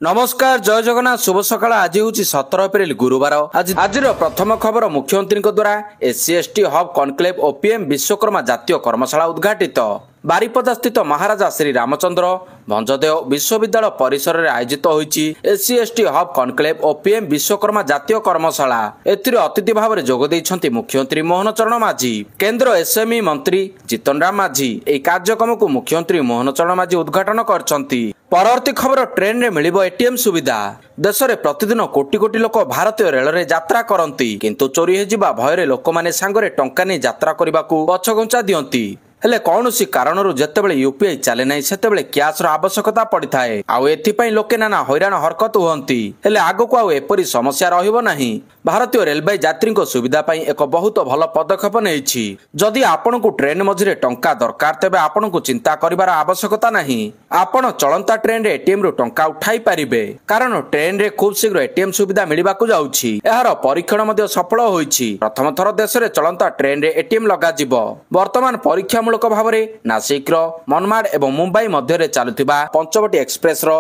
ନମସ୍କାର, ଜୟ ଜଗନ୍ନାଥ, ଶୁଭ ସକାଳ। ଆଜି ହେଉଛି 17 ଏପ୍ରିଲ ଗୁରୁବାର। ଆଜି ଆଜିର ପ୍ରଥମ ଖବର, ମୁଖ୍ୟମନ୍ତ୍ରୀଙ୍କ ଦ୍ୱାରା ଏସସି ଏସଟି ହବ୍ କନକ୍ଲେଭ ଓ ପିଏମ୍ ବିଶ୍ୱକର୍ମା ଜାତୀୟ କର୍ମଶାଳା ଉଦ୍ଘାଟିତ। ବାରିପଦା ସ୍ଥିତ ମହାରାଜା ଶ୍ରୀ ରାମଚନ୍ଦ୍ର ଭଞ୍ଜଦେଓ ବିଶ୍ୱବିଦ୍ୟାଳୟ ପରିସରରେ ଆୟୋଜିତ ହୋଇଛି ଏସସି ଏସଟି ହବ୍ କନକ୍ଲେଭ ଓ ପିଏମ୍ ବିଶ୍ୱକର୍ମା ଜାତୀୟ କର୍ମଶାଳା। ଏଥିରେ ଅତିଥି ଭାବରେ ଯୋଗ ଦେଇଛନ୍ତି ମୁଖ୍ୟମନ୍ତ୍ରୀ ମୋହନ ଚରଣ ମାଝୀ, କେନ୍ଦ୍ର ଏସ୍ଏମ୍ଇ ମନ୍ତ୍ରୀ ଜିତନ ରାମ ମାଝୀ। ଏହି କାର୍ଯ୍ୟକ୍ରମକୁ ମୁଖ୍ୟମନ୍ତ୍ରୀ ମୋହନ ଚରଣ ମାଝୀ ଉଦ୍ଘାଟନ କରିଛନ୍ତି। ପରବର୍ତ୍ତୀ ଖବର, ଟ୍ରେନରେ ମିଳିବ ଏଟିଏମ୍ ସୁବିଧା। ଦେଶରେ ପ୍ରତିଦିନ କୋଟି କୋଟି ଲୋକ ଭାରତୀୟ ରେଳରେ ଯାତ୍ରା କରନ୍ତି, କିନ୍ତୁ ଚୋରି ହୋଇଯିବା ଭୟରେ ଲୋକମାନେ ସାଙ୍ଗରେ ଟଙ୍କା ନେଇ ଯାତ୍ରା କରିବାକୁ ପଛଘୁଞ୍ଚା ଦିଅନ୍ତି। ହେଲେ କୌଣସି କାରଣରୁ ଯେତେବେଳେ ୟୁପିଆଇ ଚାଲେ ନାହିଁ, ସେତେବେଳେ କ୍ୟାସ୍ର ଆବଶ୍ୟକତା ପଡ଼ିଥାଏ, ଆଉ ଏଥିପାଇଁ ଲୋକେ ନାନା ହଇରାଣ ହରକତ ହୁଅନ୍ତି। ହେଲେ ଆଗକୁ ଆଉ ଏପରି ସମସ୍ୟା ରହିବ ନାହିଁ। ଭାରତୀୟ ରେଳବାଇ ଯାତ୍ରୀଙ୍କ ସୁବିଧା ପାଇଁ ଏକ ବହୁତ ଭଲ ପଦକ୍ଷେପ ନେଇଛି। ଯଦି ଆପଣଙ୍କୁ ଟ୍ରେନ୍ ମଝିରେ ଟଙ୍କା ଦରକାର, ତେବେ ଆପଣଙ୍କୁ ଚିନ୍ତା କରିବାର ଆବଶ୍ୟକତା ନାହିଁ। ଆପଣ ଚଳନ୍ତା ଟ୍ରେନରେ ଏଟିଏମ୍ରୁ ଟଙ୍କା ଉଠାଇ ପାରିବେ, କାରଣ ଟ୍ରେନରେ ଖୁବ୍ ଶୀଘ୍ର ଏଟିଏମ୍ ସୁବିଧା ମିଳିବାକୁ ଯାଉଛି। ଏହାର ପରୀକ୍ଷଣ ମଧ୍ୟ ସଫଳ ହୋଇଛି। ପ୍ରଥମ ଥର ଦେଶରେ ଚଳନ୍ତା ଟ୍ରେନରେ ଏଟିଏମ୍ ଲଗାଯିବ। ବର୍ତ୍ତମାନ ପରୀକ୍ଷାମୂଳକ ଭାବରେ ନାସିକର ମନମାଡ ଏବଂ ମୁମ୍ବାଇ ମଧ୍ୟରେ ଚାଲୁଥିବା ପଞ୍ଚବଟୀ ଏକ୍ସପ୍ରେସର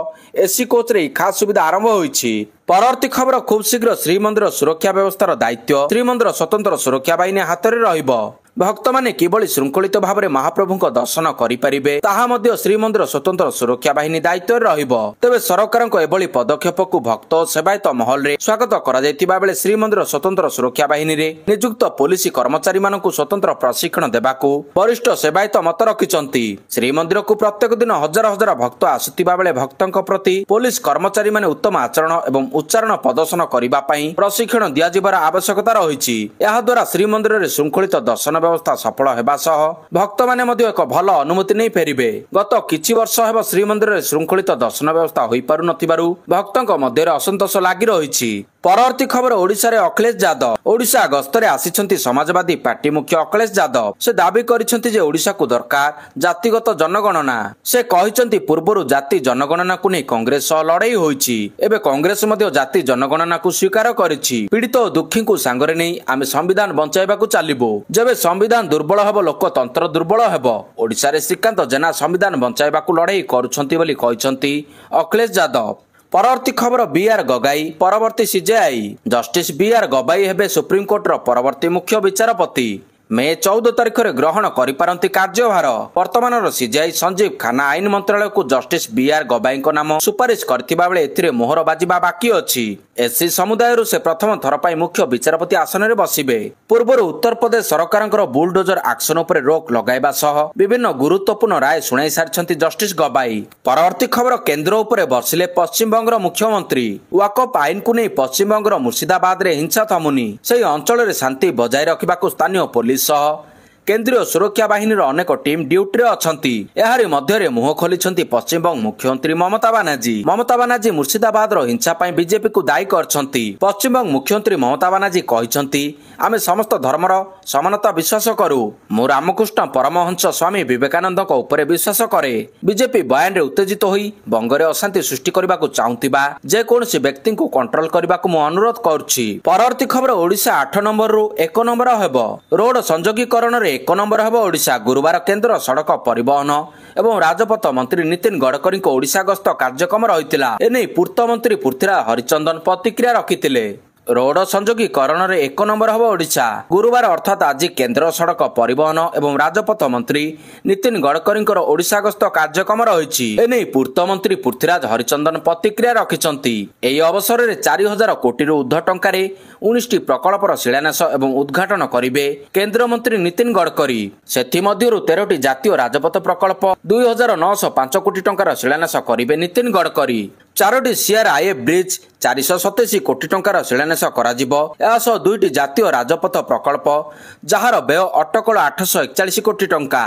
ଏସି କୋଚରେ ଏହି ଖାସ୍ ସୁବିଧା ଆରମ୍ଭ ହୋଇଛି। ପରବର୍ତ୍ତୀ ଖବର, ଖୁବ୍ ଶୀଘ୍ର ଶ୍ରୀମନ୍ଦିର ସୁରକ୍ଷା ବ୍ୟବସ୍ଥାର ଦାୟିତ୍ୱ ଶ୍ରୀମନ୍ଦିର ସ୍ୱତନ୍ତ୍ର ସୁରକ୍ଷା ବାହିନୀ ହାତରେ ରହିବ। ଭକ୍ତମାନେ କିଭଳି ଶୃଙ୍ଖଳିତ ଭାବରେ ମହାପ୍ରଭୁଙ୍କ ଦର୍ଶନ କରିପାରିବେ, ତାହା ମଧ୍ୟ ଶ୍ରୀମନ୍ଦିର ସ୍ୱତନ୍ତ୍ର ସୁରକ୍ଷା ବାହିନୀ ଦାୟିତ୍ୱରେ ରହିବ। ତେବେ ସରକାରଙ୍କ ଏଭଳି ପଦକ୍ଷେପକୁ ଭକ୍ତ ଓ ସେବାୟତ ମହଲରେ ସ୍ୱାଗତ କରାଯାଇଥିବା ବେଳେ ଶ୍ରୀମନ୍ଦିର ସ୍ୱତନ୍ତ୍ର ସୁରକ୍ଷା ବାହିନୀରେ ନିଯୁକ୍ତ ପୋଲିସ କର୍ମଚାରୀମାନଙ୍କୁ ସ୍ୱତନ୍ତ୍ର ପ୍ରଶିକ୍ଷଣ ଦେବାକୁ ବରିଷ୍ଠ ସେବାୟତ ମତ ରଖିଛନ୍ତି। ଶ୍ରୀମନ୍ଦିରକୁ ପ୍ରତ୍ୟେକ ଦିନ ହଜାର ହଜାର ଭକ୍ତ ଆସୁଥିବା ବେଳେ ଭକ୍ତଙ୍କ ପ୍ରତି ପୋଲିସ କର୍ମଚାରୀମାନେ ଉତ୍ତମ ଆଚରଣ ଏବଂ ଉଚ୍ଚାରଣ ପ୍ରଦର୍ଶନ କରିବା ପାଇଁ ପ୍ରଶିକ୍ଷଣ ଦିଆଯିବାର ଆବଶ୍ୟକତା ରହିଛି। ଏହାଦ୍ୱାରା ଶ୍ରୀମନ୍ଦିରରେ ଶୃଙ୍ଖଳିତ ଦର୍ଶନ ବ୍ୟବସ୍ଥା ସଫଳ ହେବା ସହ ଭକ୍ତମାନେ ମଧ୍ୟ ଏକ ଭଲ ଅନୁମତି ନେଇ ଫେରିବେ। ଗତ କିଛି ବର୍ଷ ହେବ ଶ୍ରୀମନ୍ଦିରରେ ଶୃଙ୍ଖଳିତ ଦର୍ଶନ ବ୍ୟବସ୍ଥା ହୋଇପାରୁନଥିବାରୁ ଭକ୍ତଙ୍କ ମଧ୍ୟରେ ଅସନ୍ତୋଷ ଲାଗି ରହିଛି। ପରବର୍ତ୍ତୀ ଖବର, ଓଡ଼ିଶାରେ ଅଖିଳେଶ ଯାଦବ। ଓଡ଼ିଶା ଗସ୍ତରେ ଆସିଛନ୍ତି ସମାଜବାଦୀ ପାର୍ଟି ମୁଖ୍ୟ ଅଖିଳେଶ ଯାଦବ। ସେ ଦାବି କରିଛନ୍ତି ଯେ ଓଡ଼ିଶାକୁ ଦରକାର ଜାତିଗତ ଜନଗଣନା। ସେ କହିଛନ୍ତି, ପୂର୍ବରୁ ଜାତି ଜନଗଣନାକୁ ନେଇ କଂଗ୍ରେସ ସହ ଲଢ଼େଇ ହୋଇଛି, ଏବେ କଂଗ୍ରେସ ମଧ୍ୟ ଜାତି ଜନଗଣନାକୁ ସ୍ୱୀକାର କରିଛି। ପୀଡ଼ିତ ଓ ଦୁଃଖୀଙ୍କୁ ସାଙ୍ଗରେ ନେଇ ଆମେ ସମ୍ବିଧାନ ବଞ୍ଚାଇବାକୁ ଚାଲିବୁ। ଯେବେ ସମ୍ବିଧାନ ଦୁର୍ବଳ ହେବ, ଲୋକତନ୍ତ୍ର ଦୁର୍ବଳ ହେବ। ଓଡ଼ିଶାରେ ଶ୍ରୀକାନ୍ତ ଜେନା ସମ୍ବିଧାନ ବଞ୍ଚାଇବାକୁ ଲଢ଼େଇ କରୁଛନ୍ତି ବୋଲି କହିଛନ୍ତି ଅଖିଳେଶ ଯାଦବ। ପରବର୍ତ୍ତୀ ଖବର, ବି ଆର୍ ଗଗାଇ ପରବର୍ତ୍ତୀ ସିଜେଆଇ। ଜଷ୍ଟିସ ବି ଆର୍ ଗବାଇ ହେବେ ସୁପ୍ରିମକୋର୍ଟର ପରବର୍ତ୍ତୀ ମୁଖ୍ୟ ବିଚାରପତି। ମେ 14 ତାରିଖରେ ଗ୍ରହଣ କରିପାରନ୍ତି କାର୍ଯ୍ୟଭାର। ବର୍ତ୍ତମାନର ସିଜେଆଇ ସଞ୍ଜୀବ ଖାନ୍ନା ଆଇନ ମନ୍ତ୍ରାଳୟକୁ ଜଷ୍ଟିସ ବି ଆର୍ ଗବାଇଙ୍କ ନାମ ସୁପାରିଶ କରିଥିବା ବେଳେ ଏଥିରେ ମୋହର ବାଜିବା ବାକି ଅଛି। ଏସସି ସମୁଦାୟରୁ ସେ ପ୍ରଥମ ଥର ପାଇଁ ମୁଖ୍ୟ ବିଚାରପତି ଆସନରେ ବସିବେ। ପୂର୍ବରୁ ଉତ୍ତରପ୍ରଦେଶ ସରକାରଙ୍କର ବୁଲଡୋଜର ଆକ୍ସନ ଉପରେ ରୋକ ଲଗାଇବା ସହ ବିଭିନ୍ନ ଗୁରୁତ୍ୱପୂର୍ଣ୍ଣ ରାୟ ଶୁଣାଇ ସାରିଛନ୍ତି ଜଷ୍ଟିସ ଗବାଇ। ପରବର୍ତ୍ତୀ ଖବର, କେନ୍ଦ୍ର ଉପରେ ବର୍ଷିଲେ ପଶ୍ଚିମବଙ୍ଗର ମୁଖ୍ୟମନ୍ତ୍ରୀ। ୱାକଫ ଆଇନକୁ ନେଇ ପଶ୍ଚିମବଙ୍ଗର ମୁର୍ଶିଦାବାଦରେ ହିଂସା ଥମୁନି। ସେହି ଅଞ୍ଚଳରେ ଶାନ୍ତି ବଜାୟ ରଖିବାକୁ ସ୍ଥାନୀୟ ପୋଲିସ ସହ କେନ୍ଦ୍ରୀୟ ସୁରକ୍ଷା ବାହିନୀର ଅନେକ ଟିମ୍ ଡ୍ୟୁଟିରେ ଅଛନ୍ତି। ଏହାରି ମଧ୍ୟରେ ମୁହଁ ଖୋଲିଛନ୍ତି ପଶ୍ଚିମବଙ୍ଗ ମୁଖ୍ୟମନ୍ତ୍ରୀ ମମତା ବାନାର୍ଜୀ। ମମତା ବାନାର୍ଜୀ ମୁର୍ଶିଦାବାଦର ହିଂସା ପାଇଁ ବିଜେପିକୁ ଦାୟୀ କରିଛନ୍ତି। ପଶ୍ଚିମବଙ୍ଗ ମୁଖ୍ୟମନ୍ତ୍ରୀ ମମତା ବାନାର୍ଜୀ କହିଛନ୍ତି, ଆମେ ସମସ୍ତ ଧର୍ମର ସମାନତା ବିଶ୍ୱାସ କରୁ। ମୁଁ ରାମକୃଷ୍ଣ ପରମହଂସ, ସ୍ୱାମୀ ବିବେକାନନ୍ଦଙ୍କ ଉପରେ ବିଶ୍ୱାସ କରେ। ବିଜେପି ବୟାନରେ ଉତ୍ତେଜିତ ହୋଇ ବଙ୍ଗରେ ଅଶାନ୍ତି ସୃଷ୍ଟି କରିବାକୁ ଚାହୁଁଥିବା ଯେକୌଣସି ବ୍ୟକ୍ତିଙ୍କୁ କଣ୍ଟ୍ରୋଲ କରିବାକୁ ମୁଁ ଅନୁରୋଧ କରୁଛି। ପରବର୍ତ୍ତୀ ଖବର, ଓଡ଼ିଶା 8 ନମ୍ବରରୁ 1 ନମ୍ବର ହେବ। ରୋଡ ସଂଯୋଗୀକରଣରେ 1 ନମ୍ବର ହେବ ଓଡ଼ିଶା। ଗୁରୁବାର କେନ୍ଦ୍ର ସଡ଼କ ପରିବହନ ଏବଂ ରାଜପଥ ମନ୍ତ୍ରୀ ନୀତିନ ଗଡ଼କରୀଙ୍କ ଓଡ଼ିଶା ଗସ୍ତ କାର୍ଯ୍ୟକ୍ରମ ରହିଥିଲା। ଏନେଇ ପୂର୍ତ୍ତ ମନ୍ତ୍ରୀ ପୃଥ୍ୱୀରାଜ ହରିଚନ୍ଦନ ପ୍ରତିକ୍ରିୟା ରଖିଥିଲେ। ରୋଡ ସଂଯୋଗୀକରଣରେ 1 ନମ୍ବର ହେବ ଓଡ଼ିଶା। ଗୁରୁବାର ଅର୍ଥାତ୍ ଆଜି କେନ୍ଦ୍ର ସଡ଼କ ପରିବହନ ଏବଂ ରାଜପଥ ମନ୍ତ୍ରୀ ନୀତିନ ଗଡ଼କରୀଙ୍କର ଓଡ଼ିଶା ଗସ୍ତ କାର୍ଯ୍ୟକ୍ରମ ରହିଛି। ଏନେଇ ପୂର୍ତ୍ତ ମନ୍ତ୍ରୀ ପୃଥ୍ୱୀରାଜ ହରିଚନ୍ଦନ ପ୍ରତିକ୍ରିୟା ରଖିଛନ୍ତି। ଏହି ଅବସରରେ 4000 କୋଟିରୁ ଉର୍ଦ୍ଧ୍ୱ ଟଙ୍କାରେ 19ଟି ପ୍ରକଳ୍ପର ଶିଳାନ୍ୟାସ ଏବଂ ଉଦ୍ଘାଟନ କରିବେ କେନ୍ଦ୍ରମନ୍ତ୍ରୀ ନୀତିନ ଗଡ଼କରୀ। ସେଥିମଧ୍ୟରୁ 13ଟି ଜାତୀୟ ରାଜପଥ ପ୍ରକଳ୍ପ 2905 କୋଟି ଟଙ୍କାର ଶିଳାନ୍ୟାସ କରିବେ ନୀତିନ ଗଡ଼କରୀ। 4ଟି ସିଆର୍ଆଇଏଫ୍ ବ୍ରିଜ୍ 427 କୋଟି ଟଙ୍କାର ଶିଳାନ୍ୟାସ କରାଯିବ। ଏହାସହ 2ଟି ଜାତୀୟ ରାଜପଥ ପ୍ରକଳ୍ପ, ଯାହାର ବ୍ୟୟ ଅଟକଳ 841 କୋଟି ଟଙ୍କା,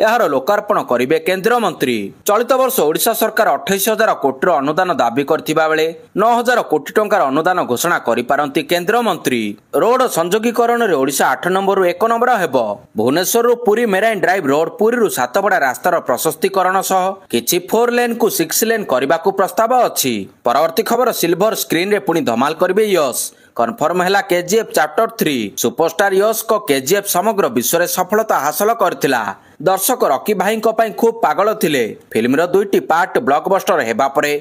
ଏହାର ଲୋକାର୍ପଣ କରିବେ କେନ୍ଦ୍ରମନ୍ତ୍ରୀ। ଚଳିତ ବର୍ଷ ଓଡ଼ିଶା ସରକାର 28,000 କୋଟିର ଅନୁଦାନ ଦାବି କରିଥିବା ବେଳେ 9,000 କୋଟି ଟଙ୍କାର ଅନୁଦାନ ଘୋଷଣା କରିପାରନ୍ତି କେନ୍ଦ୍ରମନ୍ତ୍ରୀ। ରୋଡ ସଂଯୋଗୀକରଣରେ ଓଡ଼ିଶା 8 ନମ୍ବରରୁ 1 ନମ୍ବର ହେବ। ଭୁବନେଶ୍ୱରରୁ ପୁରୀ ମେରାଇନ୍ ଡ୍ରାଇଭ୍ ରୋଡ, ପୁରୀରୁ ସାତପଡ଼ା ରାସ୍ତାର ପ୍ରଶସ୍ତିକରଣ ସହ କିଛି 4 ଲେନ୍କୁ 6 ଲେନ୍ କରିବାକୁ ପ୍ରସ୍ତାବ ଅଛି। ପରବର୍ତ୍ତୀ ଖବର, ସିଲଭର ସ୍କ୍ରିନରେ ପୁଣି ଧମାଲ କରିବେ ୟଶ। କନଫର୍ମ ହେଲା କେଜିଏଫ୍ ଚାପ୍ଟର 3। ସୁପରଷ୍ଟାର ୟଶଙ୍କ କେଜିଏଫ୍ ସମଗ୍ର ବିଶ୍ୱରେ ସଫଳତା ହାସଲ କରିଥିଲା। ଦର୍ଶକ ରକି ଭାଇଙ୍କ ପାଇଁ ଖୁବ୍ ପାଗଳ ଥିଲେ। ଫିଲ୍ମର 2ଟି ପାର୍ଟ ବ୍ଲକବଷ୍ଟର ହେବା ପରେ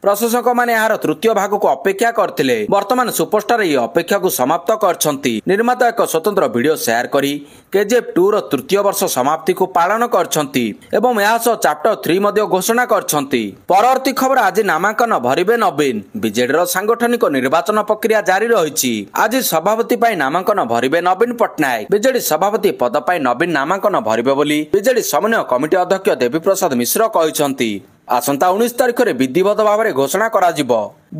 ପ୍ରଶଂସକମାନେ ଏହାର ତୃତୀୟ ଭାଗକୁ ଅପେକ୍ଷା କରିଥିଲେ। ବର୍ତ୍ତମାନ ସୁପରଷ୍ଟାର ଏହି ଅପେକ୍ଷାକୁ ସମାପ୍ତ କରିଛନ୍ତି। ନିର୍ମାତା ଏକ ସ୍ୱତନ୍ତ୍ର ଭିଡିଓ ସେୟାର କରି କେଜିଏଫ୍ 2 ର ତୃତୀୟ ବର୍ଷ ସମାପ୍ତିକୁ ପାଳନ କରିଛନ୍ତି ଏବଂ ଏହା ସହ ଚାପ୍ଟର 3 ମଧ୍ୟ ଘୋଷଣା କରିଛନ୍ତି। ପରବର୍ତ୍ତୀ ଖବର, ଆଜି ନାମାଙ୍କନ ଭରିବେ ନବୀନ। ବିଜେଡିର ସାଂଗଠନିକ ନିର୍ବାଚନ ପ୍ରକ୍ରିୟା ଜାରି ରହିଛି। ଆଜି ସଭାପତି ପାଇଁ ନାମାଙ୍କନ ଭରିବେ ନବୀନ ପଟ୍ଟନାୟକ। ବିଜେଡି ସଭାପତି ପଦ ପାଇଁ ନବୀନ ନାମାଙ୍କନ ଭରିବେ ବୋଲି ବିଜେଡି ସମନ୍ୱୟ କମିଟି ଅଧ୍ୟକ୍ଷ ଦେବୀପ୍ରସାଦ ମିଶ୍ର କହିଛନ୍ତି। ଆସନ୍ତା 19 ତାରିଖରେ ବିଧିବଦ୍ଧ ଭାବରେ ଘୋଷଣା କରାଯିବ।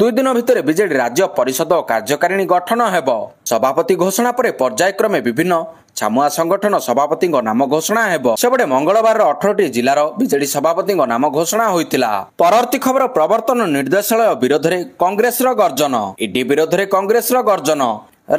2 ଦିନ ଭିତରେ ବିଜେଡି ରାଜ୍ୟ ପରିଷଦ ଓ କାର୍ଯ୍ୟକାରିଣୀ ଗଠନ ହେବ। ସଭାପତି ଘୋଷଣା ପରେ ପର୍ଯ୍ୟାୟକ୍ରମେ ବିଭିନ୍ନ ଛାମୁଆ ସଂଗଠନ ସଭାପତିଙ୍କ ନାମ ଘୋଷଣା ହେବ। ସେପଟେ ମଙ୍ଗଳବାରର 18ଟି ଜିଲ୍ଲାର ବିଜେଡି ସଭାପତିଙ୍କ ନାମ ଘୋଷଣା ହୋଇଥିଲା। ପରବର୍ତ୍ତୀ ଖବର, ପ୍ରବର୍ତ୍ତନ ନିର୍ଦ୍ଦେଶାଳୟ ବିରୋଧରେ କଂଗ୍ରେସର ଗର୍ଜନ। ଇଡି ବିରୋଧରେ କଂଗ୍ରେସର ଗର୍ଜନ।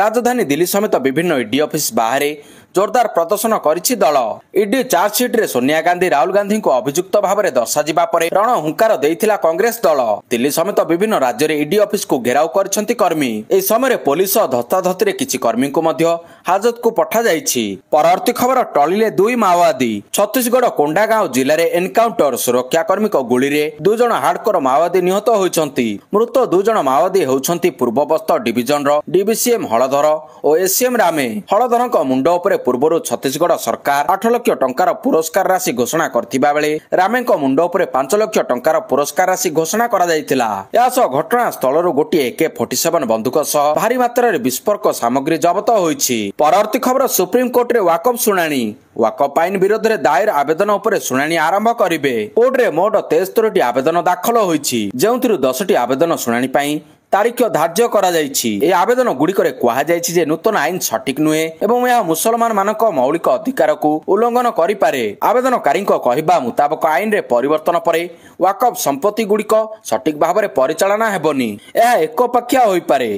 ରାଜଧାନୀ ଦିଲ୍ଲୀ ସମେତ ବିଭିନ୍ନ ଇଡି ଅଫିସ ବାହାରେ ଜୋରଦାର ପ୍ରଦର୍ଶନ କରିଛି ଦଳ। ଇଡି ଚାର୍ଜସିଟ୍ରେ ସୋନିଆ ଗାନ୍ଧୀ, ରାହୁଲ ଗାନ୍ଧୀଙ୍କୁ ଅଭିଯୁକ୍ତ ଭାବରେ ଦର୍ଶାଯିବା ପରେ ରଣହୁଙ୍କାର ଦେଇଥିଲା କଂଗ୍ରେସ ଦଳ। ଦିଲ୍ଲୀ ସମେତ ବିଭିନ୍ନ ରାଜ୍ୟରେ ଇଡି ଅଫିସକୁ ଘେରାଉ କରିଛନ୍ତି କର୍ମୀ। ଏହି ସମୟରେ ପୋଲିସ ସହ ଧସ୍ତାଧସ୍ତିରେ କିଛି କର୍ମୀଙ୍କୁ ମଧ୍ୟ ହାଜତକୁ ପଠାଯାଇଛି। ପରବର୍ତ୍ତୀ ଖବର, ଟଳିଲେ 2 ମାଓବାଦୀ। ଛତିଶଗଡ଼ କୋଣ୍ଡାଗାଁଓ ଜିଲ୍ଲାରେ ଏନକାଉଣ୍ଟର। ସୁରକ୍ଷାକର୍ମୀଙ୍କ ଗୁଳିରେ 2 ଜଣ ହାର୍ଡକୋର ମାଓବାଦୀ ନିହତ ହୋଇଛନ୍ତି। ମୃତ 2 ଜଣ ମାଓବାଦୀ ହେଉଛନ୍ତି ପୂର୍ବ ବସ୍ତର ଡିଭିଜନର ଡିବିସିଏମ୍ ହଳଧର ଓ ଏସିଏମ୍ ରାମେ। ହଳଧରଙ୍କ ମୁଣ୍ଡ ଉପରେ ପୂର୍ବରୁ ଛତିଶଗଡ଼ ସରକାର 8 ଲକ୍ଷ ଟଙ୍କାର ପୁରସ୍କାର ରାଶି ଘୋଷଣା କରିଥିବା ବେଳେ ରାମେଙ୍କ ମୁଣ୍ଡ ଉପରେ 5 ଲକ୍ଷ ଟଙ୍କାର ପୁରସ୍କାର ରାଶି ଘୋଷଣା କରାଯାଇଥିଲା। ଏହା ସହ ଘଟଣା ସ୍ଥଳରୁ ଗୋଟିଏ AK-47 ବନ୍ଧୁକ ସହ ଭାରୀ ମାତ୍ରାରେ ବିସ୍ଫୋରକ ସାମଗ୍ରୀ ଜବତ ହୋଇଛି। ପରବର୍ତ୍ତୀ ଖବର, ସୁପ୍ରିମକୋର୍ଟରେ ୱାକଫ ଶୁଣାଣି। ୱାକଫ ଆଇନ ବିରୋଧରେ ଦାୟର ଆବେଦନ ଉପରେ ଶୁଣାଣି ଆରମ୍ଭ କରିବେ। କୋର୍ଟରେ ମୋଟ 73ଟି ଆବେଦନ ଦାଖଲ ହୋଇଛି, ଯେଉଁଥିରୁ 10ଟି ଆବେଦନ ଶୁଣାଣି ପାଇଁ ତାରିଖ ଧାର୍ଯ୍ୟ କରାଯାଇଛି। ଏହି ଆବେଦନ ଗୁଡ଼ିକରେ କୁହାଯାଇଛି ଯେ ନୂତନ ଆଇନ ସଠିକ ନୁହେଁ ଏବଂ ଏହା ମୁସଲମାନ ମାନଙ୍କ ମୌଳିକ ଅଧିକାରକୁ ଉଲ୍ଲଂଘନ କରିପାରେ। ଆବେଦନକାରୀଙ୍କ କହିବା ମୁତାବକ ଆଇନରେ ପରିବର୍ତ୍ତନ ପରେ ୱାକଫ ସମ୍ପତ୍ତି ଗୁଡ଼ିକ ସଠିକ ଭାବରେ ପରିଚାଳନା ହେବନି, ଏହା ଏକପାଖିଆ ହୋଇପାରେ।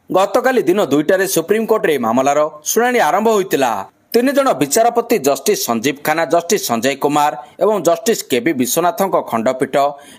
ଗତକାଲି ଦିନ 2ଟାରେ ସୁପ୍ରିମକୋର୍ଟରେ ଏହି ମାମଲାର ଶୁଣାଣି ଆରମ୍ଭ ହୋଇଥିଲା। 3 ଜଣ ବିଚାରପତି ଜଷ୍ଟିସ ସଞ୍ଜୀବ ଖାନ୍ନା, ଜଷ୍ଟିସ ସଞ୍ଜୟ କୁମାର ଏବଂ ଜଷ୍ଟିସ କେବି ବିଶ୍ୱନାଥଙ୍କ ଖଣ୍ଡପୀଠ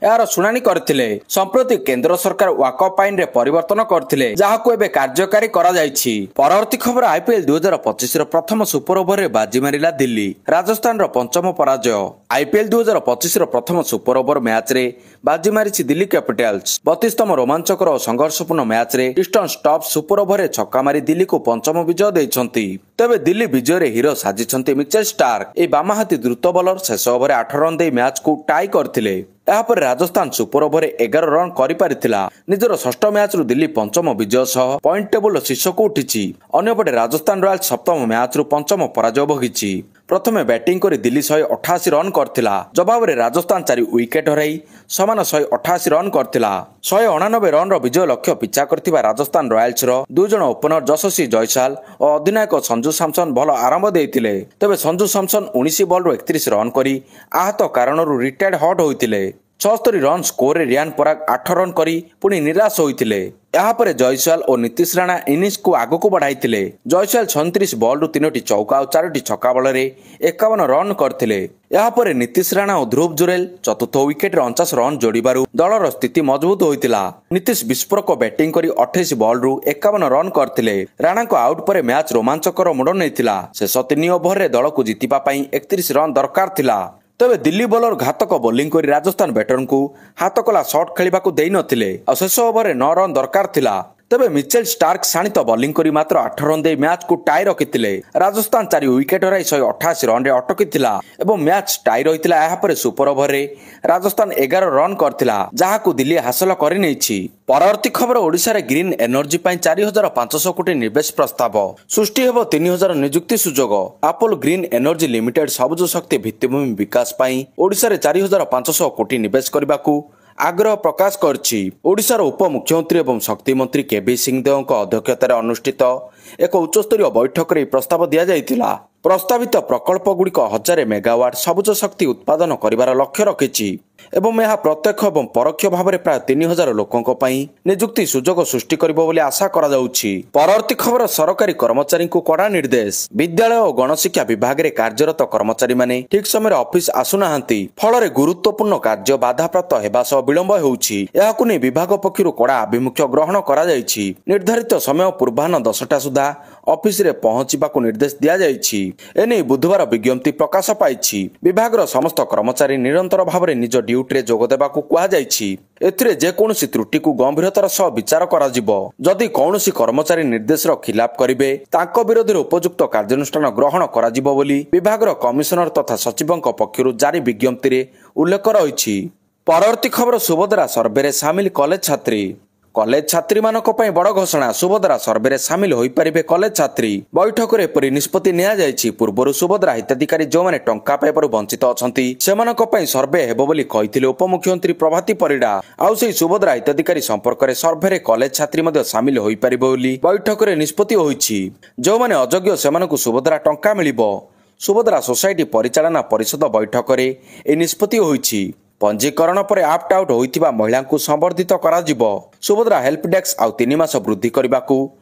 ଏହାର ଶୁଣାଣି କରିଥିଲେ। ସମ୍ପ୍ରତି କେନ୍ଦ୍ର ସରକାର ୱାକଫ ଆଇନରେ ପରିବର୍ତ୍ତନ କରିଥିଲେ, ଯାହାକୁ ଏବେ କାର୍ଯ୍ୟକାରୀ କରାଯାଇଛି। ପରବର୍ତ୍ତୀ ଖବର, ଆଇପିଏଲ 2025ର ପ୍ରଥମ ସୁପର ଓଭରରେ ବାଜି ମାରିଲା ଦିଲ୍ଲୀ, ରାଜସ୍ଥାନର ପଞ୍ଚମ ପରାଜୟ। ଆଇପିଏଲ 2025ର ପ୍ରଥମ ସୁପର ଓଭର ମ୍ୟାଚରେ ବାଜି ମାରିଛି ଦିଲ୍ଲୀ କ୍ୟାପିଟାଲ୍ସ। 32ତମ ରୋମାଞ୍ଚକର ଓ ସଂଘର୍ଷପୂର୍ଣ୍ଣ ମ୍ୟାଚରେ ଇଷ୍ଟର୍ଣ୍ଣ ଷ୍ଟପ୍ ସୁପର ଓଭରରେ ଛକା ମାରି ଦିଲ୍ଲୀକୁ ପଞ୍ଚମ ବିଜୟ ଦେଇଛନ୍ତି। ତେବେ ଦିଲ୍ଲୀ ବିଜୟରେ ହିରୋ ସାଜିଛନ୍ତି ମିଚେଲ ଷ୍ଟାର୍କ। ଏହି ବାମହାତୀ ଦ୍ରୁତ ବୋଲର ଶେଷ ଓଭରରେ 8 ରନ୍ ଦେଇ ମ୍ୟାଚକୁ ଟାଇ କରିଥିଲେ। ଏହାପରେ ରାଜସ୍ଥାନ ସୁପର ଓଭରରେ 11 ରନ୍ କରିପାରିଥିଲା। ନିଜର ଷଷ୍ଠ ମ୍ୟାଚରୁ ଦିଲ୍ଲୀ ପଞ୍ଚମ ବିଜୟ ସହ ପଏଣ୍ଟ ଟେବୁଲର ଶୀର୍ଷକୁ ଉଠିଛି। ଅନ୍ୟପଟେ ରାଜସ୍ଥାନ ରୟାଲ୍ସ ସପ୍ତମ ମ୍ୟାଚରୁ ପଞ୍ଚମ ପରାଜୟ ଭୋଗିଛି। ପ୍ରଥମେ ବ୍ୟାଟିଂ କରି ଦିଲ୍ଲୀ 188 ରନ୍ କରିଥିଲା। ଜବାବରେ ରାଜସ୍ଥାନ 4 ୱିକେଟ୍ ହରାଇ ସମାନ 188 ରନ୍ କରିଥିଲା। 189 ରନ୍ର ବିଜୟ ଲକ୍ଷ୍ୟ ପିଛା କରିଥିବା ରାଜସ୍ଥାନ ରୟାଲ୍ସର 2 ଜଣ ଓପନର ଯଶସ୍ୱୀ ଜୟସାଲ ଓ ଅଧିନାୟକ ସଞ୍ଜୁ ସାମସନ ଭଲ ଆରମ୍ଭ ଦେଇଥିଲେ। ତେବେ ସଞ୍ଜୁ ସାମସନ 19 ବଲରୁ 31 ରନ୍ କରି ଆହତ କାରଣରୁ ରିଟାୟାର୍ଡ ହଟ୍ ହୋଇଥିଲେ। 76 ରନ୍ ସ୍କୋରରେ ରିୟାନ ପରାଗ 8 ରନ୍ କରି ପୁଣି ନିରାଶ ହୋଇଥିଲେ। ଏହାପରେ ଜୟସ୍ୱାଲ ଓ ନୀତିଶ ରାଣା ଇନିଂସକୁ ଆଗକୁ ବଢ଼ାଇଥିଲେ। ଜୟସ୍ୱାଲ 36 ବଲରୁ 3ଟି ଚୌକା ଓ 4ଟି ଛକା ବଳରେ 51 ରନ୍ କରିଥିଲେ। ଏହାପରେ ନୀତିଶ ରାଣା ଓ ଧ୍ରୁବ ଜୁରେଲ ଚତୁର୍ଥ ୱିକେଟରେ 49 ରନ୍ ଯୋଡ଼ିବାରୁ ଦଳର ସ୍ଥିତି ମଜବୁତ ହୋଇଥିଲା। ନୀତିଶ ବିସ୍ଫୋରକ ବ୍ୟାଟିଂ କରି 28 ବଲରୁ 51 ରନ୍ କରିଥିଲେ। ରାଣାଙ୍କ ଆଉଟ୍ ପରେ ମ୍ୟାଚ୍ ରୋମାଞ୍ଚକର ମୋଡ଼ ନେଇଥିଲା। ଶେଷ 3 ଓଭରରେ ଦଳକୁ ଜିତିବା ପାଇଁ 31 ରନ୍ ଦରକାର ଥିଲା। ତେବେ ଦିଲ୍ଲୀ ବୋଲର ଘାତକ ବୋଲିଂ କରି ରାଜସ୍ଥାନ ବ୍ୟାଟରଙ୍କୁ ହାତକଲା ସଟ୍ ଖେଳିବାକୁ ଦେଇନଥିଲେ। ଆଉ ଶେଷ ଓଭରରେ 9 ରନ୍ ଦରକାର ଥିଲା। ତେବେ ମିଚେଲ ଷ୍ଟାର୍କ ଶାଣିତ ବୋଲିଂ କରି ମାତ୍ର 8 ରନ୍ ଦେଇ ମ୍ୟାଚକୁ ଟାଇ ରଖିଥିଲେ। ରାଜସ୍ଥାନ 4 ୱିକେଟ୍ ହରାଇ 188 ରନ୍ରେ ଅଟକିଥିଲା ଏବଂ ମ୍ୟାଚ୍ ଟାଇ ରହିଥିଲା। ଏହାପରେ ସୁପର ଓଭରରେ ରାଜସ୍ଥାନ 11 ରନ୍ କରିଥିଲା, ଯାହାକୁ ଦିଲ୍ଲୀ ହାସଲ କରିନେଇଛି। ପରବର୍ତ୍ତୀ ଖବର, ଓଡ଼ିଶାରେ ଗ୍ରୀନ୍ ଏନର୍ଜି ପାଇଁ 4500 କୋଟି ନିବେଶ ପ୍ରସ୍ତାବ, ସୃଷ୍ଟି ହେବ 3000 ନିଯୁକ୍ତି ସୁଯୋଗ। ଆପୋଲୋ ଗ୍ରୀନ୍ ଏନର୍ଜି ଲିମିଟେଡ୍ ସବୁଜ ଶକ୍ତି ଭିତ୍ତିଭୂମି ବିକାଶ ପାଇଁ ଓଡ଼ିଶାରେ 4500 କୋଟି ନିବେଶ କରିବାକୁ ଆଗ୍ରହ ପ୍ରକାଶ କରିଛି। ଓଡ଼ିଶାର ଉପମୁଖ୍ୟମନ୍ତ୍ରୀ ଏବଂ ଶକ୍ତି ମନ୍ତ୍ରୀ କେଭି ସିଂଦେଓଙ୍କ ଅଧ୍ୟକ୍ଷତାରେ ଅନୁଷ୍ଠିତ ଏକ ଉଚ୍ଚସ୍ତରୀୟ ବୈଠକରେ ଏହି ପ୍ରସ୍ତାବ ଦିଆଯାଇଥିଲା। ପ୍ରସ୍ତାବିତ ପ୍ରକଳ୍ପଗୁଡ଼ିକ 1000 ମେଗାୱାଟ ସବୁଜ ଶକ୍ତି ଉତ୍ପାଦନ କରିବାର ଲକ୍ଷ୍ୟ ରଖିଛି ଏବଂ ଏହା ପ୍ରତ୍ୟକ୍ଷ ଏବଂ ପରୋକ୍ଷ ଭାବରେ ପ୍ରାୟ 3000 ଲୋକଙ୍କ ପାଇଁ ନିଯୁକ୍ତି ସୁଯୋଗ ସୃଷ୍ଟି କରିବ ବୋଲି ଆଶା କରାଯାଉଛି। ପରବର୍ତ୍ତୀ ଖବର, ସରକାରୀ କର୍ମଚାରୀଙ୍କୁ କଡ଼ା ନିର୍ଦ୍ଦେଶ। ବିଦ୍ୟାଳୟ ଓ ଗଣଶିକ୍ଷା ବିଭାଗରେ କାର୍ଯ୍ୟରତ କର୍ମଚାରୀମାନେ ଠିକ୍ ସମୟରେ ଅଫିସ ଆସୁନାହାନ୍ତି, ଫଳରେ ଗୁରୁତ୍ୱପୂର୍ଣ୍ଣ କାର୍ଯ୍ୟ ବାଧାପ୍ରାପ୍ତ ହେବା ସହ ବିଳମ୍ବ ହେଉଛି। ଏହାକୁ ନେଇ ବିଭାଗ ପକ୍ଷରୁ କଡ଼ା ଆଭିମୁଖ୍ୟ ଗ୍ରହଣ କରାଯାଇଛି। ନିର୍ଦ୍ଧାରିତ ସମୟ ପୂର୍ବାହ୍ନ 10ଟା ସୁଦ୍ଧା ଅଫିସରେ ପହଞ୍ଚିବାକୁ ନିର୍ଦ୍ଦେଶ ଦିଆଯାଇଛି। ଏନେଇ ବୁଧବାର ବିଜ୍ଞପ୍ତି ପ୍ରକାଶ ପାଇଛି। ବିଭାଗର ସମସ୍ତ କର୍ମଚାରୀ ନିରନ୍ତର ଭାବରେ ନିଜ ଡ୍ୟୁଟିରେ ଯୋଗଦେବାକୁ କୁହାଯାଇଛି। ଏଥିରେ ଯେକୌଣସି ତ୍ରୁଟିକୁ ଗମ୍ଭୀରତାର ସହ ବିଚାର କରାଯିବ। ଯଦି କୌଣସି କର୍ମଚାରୀ ନିର୍ଦ୍ଦେଶର ଖିଲାପ କରିବେ, ତାଙ୍କ ବିରୋଧରେ ଉପଯୁକ୍ତ କାର୍ଯ୍ୟାନୁଷ୍ଠାନ ଗ୍ରହଣ କରାଯିବ ବୋଲି ବିଭାଗର କମିଶନର ତଥା ସଚିବଙ୍କ ପକ୍ଷରୁ ଜାରି ବିଜ୍ଞପ୍ତିରେ ଉଲ୍ଲେଖ ରହିଛି। ପରବର୍ତ୍ତୀ ଖବର, ସୁଭଦ୍ରା ସର୍ଭେରେ ସାମିଲ କଲେଜ ଛାତ୍ରୀ। କଲେଜ ଛାତ୍ରୀମାନଙ୍କ ପାଇଁ ବଡ଼ ଘୋଷଣା। ସୁଭଦ୍ରା ସର୍ଭେରେ ସାମିଲ ହୋଇପାରିବେ କଲେଜ ଛାତ୍ରୀ। ବୈଠକରେ ଏପରି ନିଷ୍ପତ୍ତି ନିଆଯାଇଛି। ପୂର୍ବରୁ ସୁଭଦ୍ରା ହିତାଧିକାରୀ ଯେଉଁମାନେ ଟଙ୍କା ପାଇବାରୁ ବଞ୍ଚିତ ଅଛନ୍ତି, ସେମାନଙ୍କ ପାଇଁ ସର୍ଭେ ହେବ ବୋଲି କହିଥିଲେ ଉପମୁଖ୍ୟମନ୍ତ୍ରୀ ପ୍ରଭାତୀ ପରିଡ଼ା। ଆଉ ସେହି ସୁଭଦ୍ରା ହିତାଧିକାରୀ ସମ୍ପର୍କରେ ସର୍ଭେରେ କଲେଜ ଛାତ୍ରୀ ମଧ୍ୟ ସାମିଲ ହୋଇପାରିବ ବୋଲି ବୈଠକରେ ନିଷ୍ପତ୍ତି ହୋଇଛି। ଯେଉଁମାନେ ଅଯୋଗ୍ୟ ସେମାନଙ୍କୁ ସୁଭଦ୍ରା ଟଙ୍କା ମିଳିବ। ସୁଭଦ୍ରା ସୋସାଇଟି ପରିଚାଳନା ପରିଷଦ ବୈଠକରେ ଏହି ନିଷ୍ପତ୍ତି ହୋଇଛି। ପଞ୍ଜୀକରଣ ପରେ ଆପ୍ଟ ଆଉଟ୍ ହୋଇଥିବା ମହିଳାଙ୍କୁ ସମ୍ବର୍ଦ୍ଧିତ କରାଯିବ। ସୁଭଦ୍ରା ହେଲ୍ପ ଡେସ୍କ ଆଉ 3 ମାସ ବୃଦ୍ଧି କରିବାକୁ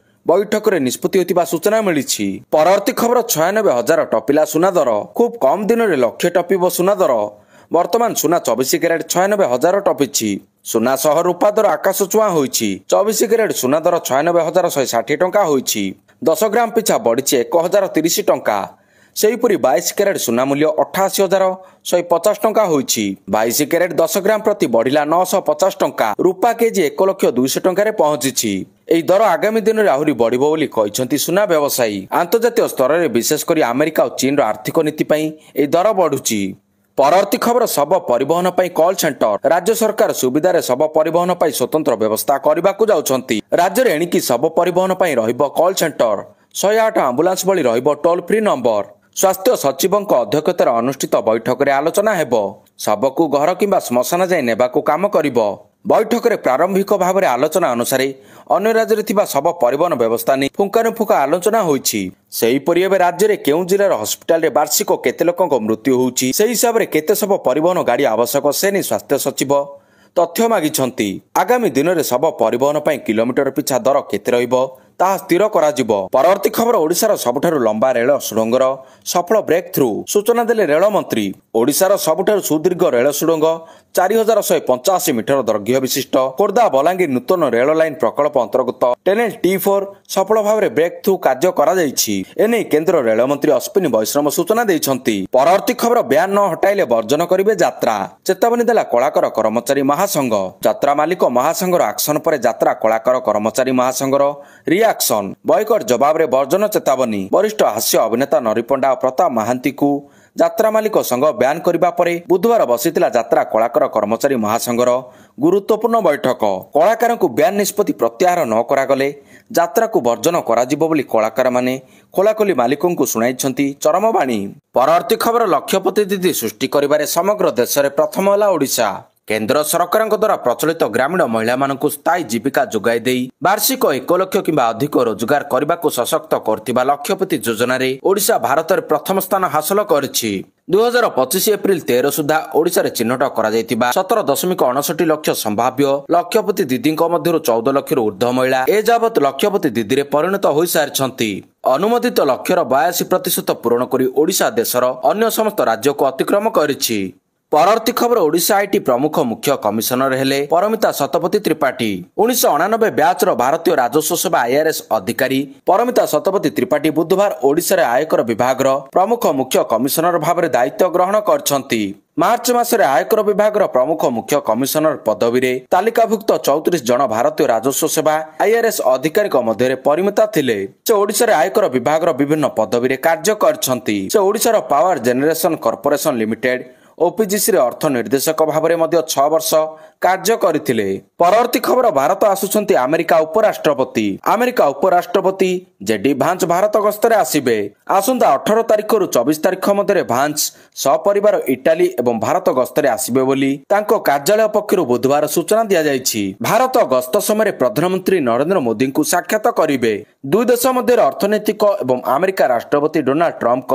ବୈଠକରେ ନିଷ୍ପତ୍ତି ହୋଇଥିବା ସୂଚନା ମିଳିଛି। ପରବର୍ତ୍ତୀ ଖବର, 96,000 ଟପିଲା ସୁନା ଦର। ଖୁବ୍ କମ୍ ଦିନରେ ଲକ୍ଷେ ଟପିବ ସୁନା ଦର। ବର୍ତ୍ତମାନ ସୁନା 24 କ୍ୟାରେଟ୍ 96,000 ଟପିଛି। ସୁନା ସହ ରୂପା ଦର ଆକାଶ ଛୁଆଁ ହୋଇଛି। 24 କ୍ୟାରେଟ୍ ସୁନା ଦର 96,160 ଟଙ୍କା ହୋଇଛି। 10 ଗ୍ରାମ ପିଛା ବଢ଼ିଛି 1,030 ଟଙ୍କା। ସେହିପରି 22 କ୍ୟାରେଟ୍ ସୁନା ମୂଲ୍ୟ 88,150 ଟଙ୍କା ହୋଇଛି। 22 କ୍ୟାରେଟ୍ 10 ଗ୍ରାମ ପ୍ରତି ବଢ଼ିଲା 950 ଟଙ୍କା। ରୂପା କେଜି 1,00,200 ଟଙ୍କାରେ ପହଞ୍ଚିଛି। ଏହି ଦର ଆଗାମୀ ଦିନରେ ଆହୁରି ବଢ଼ିବ ବୋଲି କହିଛନ୍ତି ସୁନା ବ୍ୟବସାୟୀ। ଆନ୍ତର୍ଜାତୀୟ ସ୍ତରରେ ବିଶେଷ କରି ଆମେରିକା ଓ ଚୀନର ଆର୍ଥିକ ନୀତି ପାଇଁ ଏହି ଦର ବଢ଼ୁଛି। ପରବର୍ତ୍ତୀ ଖବର, ଶବ ପରିବହନ ପାଇଁ କଲ୍ ସେଣ୍ଟର। ରାଜ୍ୟ ସରକାର ସୁବିଧାରେ ଶବ ପରିବହନ ପାଇଁ ସ୍ୱତନ୍ତ୍ର ବ୍ୟବସ୍ଥା କରିବାକୁ ଯାଉଛନ୍ତି। ରାଜ୍ୟରେ ଏଣିକି ଶବ ପରିବହନ ପାଇଁ ରହିବ କଲ୍ ସେଣ୍ଟର। 108 ଆମ୍ବୁଲାନ୍ସ ଭଳି ରହିବ ଟୋଲ୍ ଫ୍ରି ନମ୍ବର। ସ୍ୱାସ୍ଥ୍ୟ ସଚିବଙ୍କ ଅଧ୍ୟକ୍ଷତାରେ ଅନୁଷ୍ଠିତ ବୈଠକରେ ଆଲୋଚନା ହେବ। ଶବକୁ ଘର କିମ୍ବା ଶ୍ମଶାନ ଯାଇ ନେବାକୁ କାମ କରିବ। ବୈଠକରେ ପ୍ରାରମ୍ଭିକ ଭାବରେ ଆଲୋଚନା ଅନୁସାରେ ଅନ୍ୟ ରାଜ୍ୟରେ ଥିବା ଶବ ପରିବହନ ବ୍ୟବସ୍ଥା ନେଇ ପୁଙ୍ଖାନୁପୁଙ୍ଖ ଆଲୋଚନା ହୋଇଛି। ସେହିପରି ଏବେ ରାଜ୍ୟରେ କେଉଁ ଜିଲ୍ଲାର ହସ୍ପିଟାଲରେ ବାର୍ଷିକ କେତେ ଲୋକଙ୍କ ମୃତ୍ୟୁ ହେଉଛି, ସେହି ହିସାବରେ କେତେ ଶବ ପରିବହନ ଗାଡ଼ି ଆବଶ୍ୟକ ସେ ନେଇ ସ୍ୱାସ୍ଥ୍ୟ ସଚିବ ତଥ୍ୟ ମାଗିଛନ୍ତି। ଆଗାମୀ ଦିନରେ ଶବ ପରିବହନ ପାଇଁ କିଲୋମିଟର ପିଛା ଦର କେତେ ରହିବ ତାହା ସ୍ଥିର କରାଯିବ। ପରବର୍ତ୍ତୀ ଖବର, ଓଡ଼ିଶାର ସବୁଠାରୁ ଲମ୍ବା ରେଳ ସୁଡ଼ଙ୍ଗର ସଫଳ ବ୍ରେକ୍ ଥ୍ରୁ, ସୂଚନା ଦେଲେ ରେଳମନ୍ତ୍ରୀ। ଓଡ଼ିଶାର ସବୁଠାରୁ ସୁଦୀର୍ଘ ରେଳ ସୁଡ଼ଙ୍ଗ 4185 ମିଟର ଦୈର୍ଘ୍ୟ ବିଶିଷ୍ଟ ଖୋର୍ଦ୍ଧା ବଲାଙ୍ଗୀର ନୂତନ ରେଳ ଲାଇନ ପ୍ରକଳ୍ପ ଅନ୍ତର୍ଗତ ଟନେଲ T4 ସଫଳ ଭାବରେ ବ୍ରେକ୍ ଥ୍ରୁ କାର୍ଯ୍ୟ କରାଯାଇଛି। ଏନେଇ କେନ୍ଦ୍ର ରେଳମନ୍ତ୍ରୀ ଅଶ୍ୱିନୀ ବୈଷ୍ଣବ ସୂଚନା ଦେଇଛନ୍ତି। ପରବର୍ତ୍ତୀ ଖବର, ବ୍ୟାନ୍ ନ ହଟାଇଲେ ବର୍ଜନ କରିବେ ଯାତ୍ରା, ଚେତାବନୀ ଦେଲା କଳାକାର କର୍ମଚାରୀ ମହାସଂଘ। ଯାତ୍ରା ମାଲିକ ମହାସଂଘର ଆକ୍ସନ ପରେ ଯାତ୍ରା କଳାକାର କର୍ମଚାରୀ ମହାସଂଘର ରିଆକ୍ସନ। ବୟକଟ ଜବାବରେ ବର୍ଜନ ଚେତାବନୀ। ବରିଷ୍ଠ ହାସ୍ୟ ଅଭିନେତା ନରିପଣ୍ଡା ଓ ପ୍ରତାପ ମହାନ୍ତିଙ୍କୁ ଯାତ୍ରା ମାଲିକ ସଂଘ ବ୍ୟାନ୍ କରିବା ପରେ ବୁଧବାର ବସିଥିଲା ଯାତ୍ରା କଳାକାର କର୍ମଚାରୀ ମହାସଂଘର ଗୁରୁତ୍ୱପୂର୍ଣ୍ଣ ବୈଠକ। କଳାକାରଙ୍କୁ ବ୍ୟାନ୍ ନିଷ୍ପତ୍ତି ପ୍ରତ୍ୟାହାର ନ କରାଗଲେ ଯାତ୍ରାକୁ ବର୍ଜନ କରାଯିବ ବୋଲି କଳାକାରମାନେ ଖୋଲାଖୋଲି ମାଲିକଙ୍କୁ ଶୁଣାଇଛନ୍ତି ଚରମବାଣୀ। ପରବର୍ତ୍ତୀ ଖବର, ଲକ୍ଷପତି ଦିଦି ସୃଷ୍ଟି କରିବାରେ ସମଗ୍ର ଦେଶରେ ପ୍ରଥମ ହେଲା ଓଡ଼ିଶା। କେନ୍ଦ୍ର ସରକାରଙ୍କ ଦ୍ୱାରା ପ୍ରଚଳିତ ଗ୍ରାମୀଣ ମହିଳାମାନଙ୍କୁ ସ୍ଥାୟୀ ଜୀବିକା ଯୋଗାଇ ଦେଇ ବାର୍ଷିକ 1 ଲକ୍ଷ କିମ୍ବା ଅଧିକ ରୋଜଗାର କରିବାକୁ ସଶକ୍ତ କରୁଥିବା ଲକ୍ଷପତି ଯୋଜନାରେ ଓଡ଼ିଶା ଭାରତରେ ପ୍ରଥମ ସ୍ଥାନ ହାସଲ କରିଛି। 2025 ଏପ୍ରିଲ 13 ସୁଦ୍ଧା ଓଡ଼ିଶାରେ ଚିହ୍ନଟ କରାଯାଇଥିବା 17.59 ଲକ୍ଷ ସମ୍ଭାବ୍ୟ ଲକ୍ଷପତି ଦିଦିଙ୍କ ମଧ୍ୟରୁ 14 ଲକ୍ଷରୁ ଉର୍ଦ୍ଧ୍ୱ ମହିଳା ଏଯାବତ୍ ଲକ୍ଷପତି ଦିଦିରେ ପରିଣତ ହୋଇସାରିଛନ୍ତି। ଅନୁମୋଦିତ ଲକ୍ଷ୍ୟର 82% ପୂରଣ କରି ଓଡ଼ିଶା ଦେଶର ଅନ୍ୟ ସମସ୍ତ ରାଜ୍ୟକୁ ଅତିକ୍ରମ କରିଛି। ପରବର୍ତ୍ତୀ ଖବର, ଓଡ଼ିଶା IT ପ୍ରମୁଖ ମୁଖ୍ୟ କମିଶନର ହେଲେ ପରମିତା ଶତପଥୀ ତ୍ରିପାଠୀ। 1989 ବ୍ୟାଚ୍ର ଭାରତୀୟ ରାଜସ୍ୱ ସେବା ଆଇଆର୍ଏସ୍ ଅଧିକାରୀ ପରମିତା ଶତପଥୀ ତ୍ରିପାଠୀ ବୁଧବାର ଓଡ଼ିଶାରେ ଆୟକର ବିଭାଗର ପ୍ରମୁଖ ମୁଖ୍ୟ କମିଶନର ଭାବରେ ଦାୟିତ୍ୱ ଗ୍ରହଣ କରିଛନ୍ତି। ମାର୍ଚ୍ଚ ମାସରେ ଆୟକର ବିଭାଗର ପ୍ରମୁଖ ମୁଖ୍ୟ କମିଶନର ପଦବୀରେ ତାଲିକାଭୁକ୍ତ 34 ଜଣ ଭାରତୀୟ ରାଜସ୍ୱ ସେବା ଆଇଆର୍ଏସ୍ ଅଧିକାରୀଙ୍କ ମଧ୍ୟରେ ପରିମିତା ଥିଲେ। ସେ ଓଡ଼ିଶାରେ ଆୟକର ବିଭାଗର ବିଭିନ୍ନ ପଦବୀରେ କାର୍ଯ୍ୟ କରିଛନ୍ତି। ସେ ଓଡ଼ିଶାର ପାୱାର ଜେନେରେସନ କର୍ପୋରେସନ ଲିମିଟେଡ୍ ଓପିଜିସିରେ ଅର୍ଥ ନିର୍ଦ୍ଦେଶକ ଭାବରେ ମଧ୍ୟ 6 ବର୍ଷ କାର୍ଯ୍ୟ କରିଥିଲେ। ପରବର୍ତ୍ତୀ ଖବର, ଭାରତ ଆସୁଛନ୍ତି ଆମେରିକା ଉପରାଷ୍ଟ୍ରପତି। ଆମେରିକା ଉପରାଷ୍ଟ୍ରପତି ଜେଡି ଭାନ୍ସ ଭାରତ ଗସ୍ତରେ ଆସିବେ। ଆସନ୍ତା 18 ତାରିଖରୁ 24 ତାରିଖ ମଧ୍ୟରେ ଭାନ୍ସ ସପରିବାର ଇଟାଲୀ ଏବଂ ଭାରତ ଗସ୍ତରେ ଆସିବେ ବୋଲି ତାଙ୍କ କାର୍ଯ୍ୟାଳୟ ପକ୍ଷରୁ ବୁଧବାର ସୂଚନା ଦିଆଯାଇଛି। ଭାରତ ଗସ୍ତ ସମୟରେ ପ୍ରଧାନମନ୍ତ୍ରୀ ନରେନ୍ଦ୍ର ମୋଦିଙ୍କୁ ସାକ୍ଷାତ କରିବେ। ଦୁଇ ଦେଶ ମଧ୍ୟରେ ଅର୍ଥନୈତିକ ଏବଂ ଆମେରିକା ରାଷ୍ଟ୍ରପତି ଡୋନାଲ୍ଡ ଟ୍ରମ୍ପଙ୍କ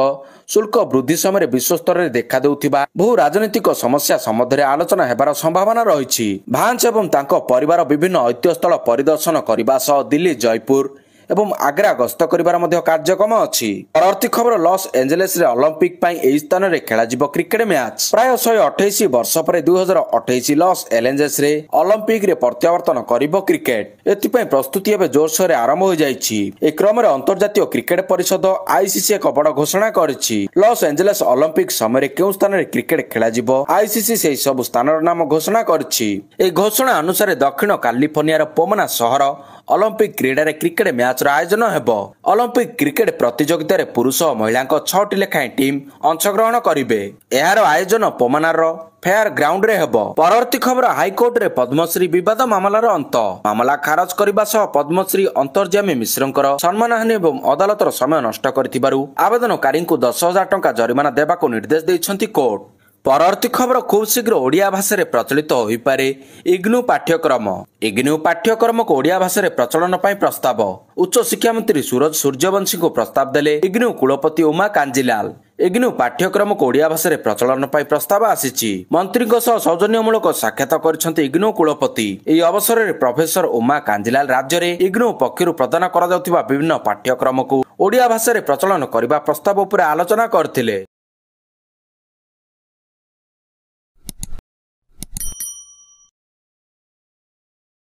ଶୁଳ୍କ ବୃଦ୍ଧି ସମୟରେ ବିଶ୍ୱସ୍ତରରେ ଦେଖାଦେଉଥିବା ବହୁ ରାଜନୈତିକ ସମସ୍ୟା ସମ୍ବନ୍ଧରେ ଆଲୋଚନା ହେବାର ସମ୍ଭାବନା ରହିଛି। ଭାନ୍ସ ଏବଂ ତାଙ୍କ ପରିବାର ବିଭିନ୍ନ ଐତିହ୍ୟସ୍ଥଳ ପରିଦର୍ଶନ କରିବା ସହ ଦିଲ୍ଲୀ, ଜୟପୁର ଏବଂ ଆଗ୍ରା ଗସ୍ତ କରିବାର ମଧ୍ୟ କାର୍ଯ୍ୟକ୍ରମ ଅଛି। ପରବର୍ତ୍ତୀ ଖବର, ଲସ୍ ଏଞ୍ଜେଲେସରେ ଅଲିମ୍ପିକ ପାଇଁ ଏହି ସ୍ଥାନରେ ଖେଳାଯିବ କ୍ରିକେଟ ମ୍ୟାଚ୍। ପ୍ରାୟ 128 ବର୍ଷ ପରେ 2028 ଲସ୍ ଏଞ୍ଜେଲେସରେ ଅଲିମ୍ପିକରେ ପ୍ରତ୍ୟାବର୍ତ୍ତନ କରିବ କ୍ରିକେଟ। ଏଥିପାଇଁ ପ୍ରସ୍ତୁତି ଏବେ ଜୋରସୋରରେ ଆରମ୍ଭ ହୋଇଯାଇଛି। ଏହି କ୍ରମରେ ଅନ୍ତର୍ଜାତୀୟ କ୍ରିକେଟ ପରିଷଦ ଆଇସିସି ଏକ ବଡ଼ ଘୋଷଣା କରିଛି। ଲସ୍ ଏଞ୍ଜେଲେସ ଅଲିମ୍ପିକ ସମୟରେ କେଉଁ ସ୍ଥାନରେ କ୍ରିକେଟ ଖେଳାଯିବ, ଆଇସିସି ସେହି ସବୁ ସ୍ଥାନର ନାମ ଘୋଷଣା କରିଛି। ଏହି ଘୋଷଣା ଅନୁସାରେ ଦକ୍ଷିଣ କାଲିଫର୍ଣ୍ଣିଆର ପୋମନା ସହର ଅଲିମ୍ପିକ କ୍ରୀଡ଼ାରେ କ୍ରିକେଟ ମ୍ୟାଚର ଆୟୋଜନ ହେବ। ଅଲିମ୍ପିକ କ୍ରିକେଟ ପ୍ରତିଯୋଗିତାରେ ପୁରୁଷ ଓ ମହିଳାଙ୍କ 6ଟି ଲେଖାଏଁ ଟିମ୍ ଅଂଶଗ୍ରହଣ କରିବେ। ଏହାର ଆୟୋଜନ ପୋମନାର ଫେୟାର ଗ୍ରାଉଣ୍ଡରେ ହେବ। ପରବର୍ତ୍ତୀ ଖବର, ହାଇକୋର୍ଟରେ ପଦ୍ମଶ୍ରୀ ବିବାଦ ମାମଲାର ଅନ୍ତ। ମାମଲା ଖାରଜ କରିବା ସହ ପଦ୍ମଶ୍ରୀ ଅନ୍ତର୍ଯ୍ୟାମୀ ମିଶ୍ରଙ୍କର ସମ୍ମାନହାନି ଏବଂ ଅଦାଲତର ସମୟ ନଷ୍ଟ କରିଥିବାରୁ ଆବେଦନକାରୀଙ୍କୁ 10,000 ଟଙ୍କା ଜରିମାନା ଦେବାକୁ ନିର୍ଦ୍ଦେଶ ଦେଇଛନ୍ତି କୋର୍ଟ। ପରବର୍ତ୍ତୀ ଖବର, ଖୁବ୍ ଶୀଘ୍ର ଓଡ଼ିଆ ଭାଷାରେ ପ୍ରଚଳିତ ହୋଇପାରେ ଇଗ୍ନୁ ପାଠ୍ୟକ୍ରମ। ଇଗ୍ନୁ ପାଠ୍ୟକ୍ରମକୁ ଓଡ଼ିଆ ଭାଷାରେ ପ୍ରଚଳନ ପାଇଁ ପ୍ରସ୍ତାବ। ଉଚ୍ଚ ଶିକ୍ଷାମନ୍ତ୍ରୀ ସୁରଜ ସୂର୍ଯ୍ୟବଂଶୀଙ୍କୁ ପ୍ରସ୍ତାବ ଦେଲେ ଇଗ୍ନୁ କୁଳପତି ଉମା କାଞ୍ଜିଲାଲ। ଇଗ୍ନୁ ପାଠ୍ୟକ୍ରମକୁ ଓଡ଼ିଆ ଭାଷାରେ ପ୍ରଚଳନ ପାଇଁ ପ୍ରସ୍ତାବ ଆସିଛି। ମନ୍ତ୍ରୀଙ୍କ ସହ ସୌଜନ୍ୟମୂଳକ ସାକ୍ଷାତ କରିଛନ୍ତି ଇଗ୍ନୁ କୁଳପତି। ଏହି ଅବସରରେ ପ୍ରଫେସର ଉମା କାଞ୍ଜିଲାଲ ରାଜ୍ୟରେ ଇଗ୍ନୁ ପକ୍ଷରୁ ପ୍ରଦାନ କରାଯାଉଥିବା ବିଭିନ୍ନ ପାଠ୍ୟକ୍ରମକୁ ଓଡ଼ିଆ ଭାଷାରେ ପ୍ରଚଳନ କରିବା ପ୍ରସ୍ତାବ ଉପରେ ଆଲୋଚନା କରିଥିଲେ।